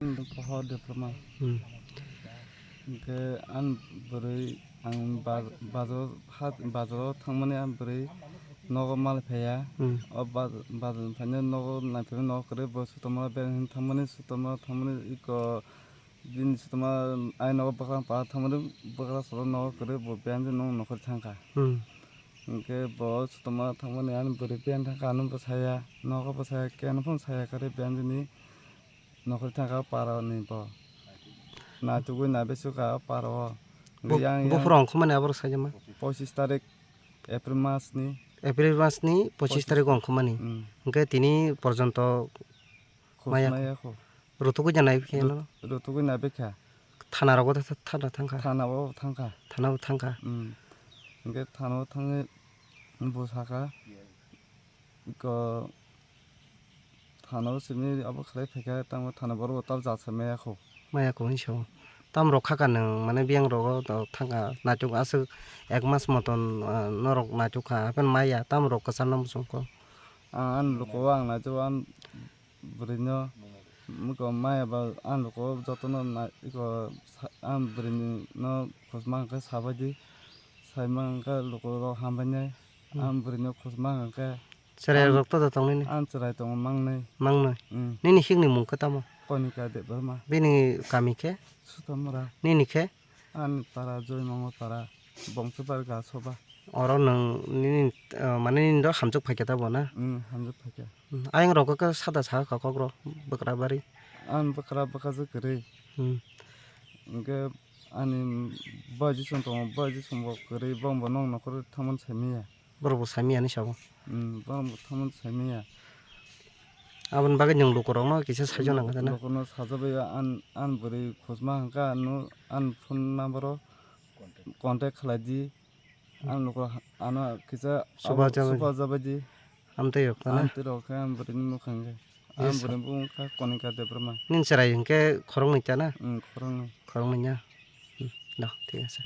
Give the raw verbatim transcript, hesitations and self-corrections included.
Pohor diploma. Hmm. Hwnkhe ani bwrwi ang ba-, bazar hat, bazaro thangmani ani bwrwi nogo mal phaiya. Hmm. O baz-, bazar phaina nogo naiphai nogo kwrwi bo sutama beng hin thangmani sutama thangmani iko bini sutama ai nogo bwkra pa thangmani bwkra salo nogo kwrwi bo beng nong nokhor thangkha. Hmm. Hwnkhe bo sutama thangmani ani bwrwi beng thangkha ano bwsaya nogo bwsaya keno phano saya kwrwi beng ni. Nokhor thangkha o para ni bo. Naitugwi naibe sukha o para o. Bo-, Yang, yang buphuru ongkhormani aborok saijama? Pochis tarik April mas ni. April mas ni pochis tarik ongkhormani. Hmm. Hwnkhe tini porjonto maya. Khosmaya kho. Rutugwi janai khe no? Rut-, rutugwi naibe kha. Thana rogo tha-, thana thangkha. Thana o thangkha. Thana o thangkha. Hmm. Hwnkhe thana o thangwi bo sakha. Ko thana o simi abo khlai phaikha, tamo thana borok bo tab jat se maya kho. Maya kho hinwi sao. Tam rok kha ka nwng, mane biyang rogo to thangkha, naituk aswk ek mas moton, ah, norok naituk kha, hapheno maya, tam rok kwchar no muchung kho. Ang ani luku o ang naituk, ang bwrwi no, muko maya ba ang luku o joto no nai-, iko sa-, ang bwrwi no khosma hwnkhe sabai di, saima hwnkhe luku rok hambai nai, Hmm. ang bwrwi no khosma hwnkhe. Chwrai Ang, rok to da tongnini? Ang chwrai tongo mangnwi. Mangnwi? Mm. Nini hikni mung khe tamo? Konika Debbarma. Bini kami khe? Sutamura. Nini khe? Ani para Joymongo para. Bongso bar ga soba. Oro nwng nini, eh, mane nini do hamjwk phaikha tabo na? Mm, hamjwk phaikha. Mm, ayang rok khe sada sa kha kokro bwkra bari. Ang bwkra bwkha je kwrwi. Mm. Hwnkhe ani baji song tongo, baji song bo kwrwi, bong bo nong nokhor thangmani saimanya. Borok bo saimanya hinwi sao. Hmm, borok bo thangmani saimanya. Aboni bagwi nwng lukurokno kisa saichung nang kha na? Lukurokno sajagwi an, an bwrwi khosma hwnkha, ano an phone number o contact khlai di. An lukurok ano kisa Suba abo jabai di. Suba jabai di. Amtwi rok na? Amtwi rok khe an bwrwini mwkhang khe. Yes, sir. An bwrwini bumung kha Konika Debbarma. Nini chwrai hwnkhe khoroknwi ta na? Hmm, khoroknwi. Khoroknwi ya? Hmm, do, thik ase.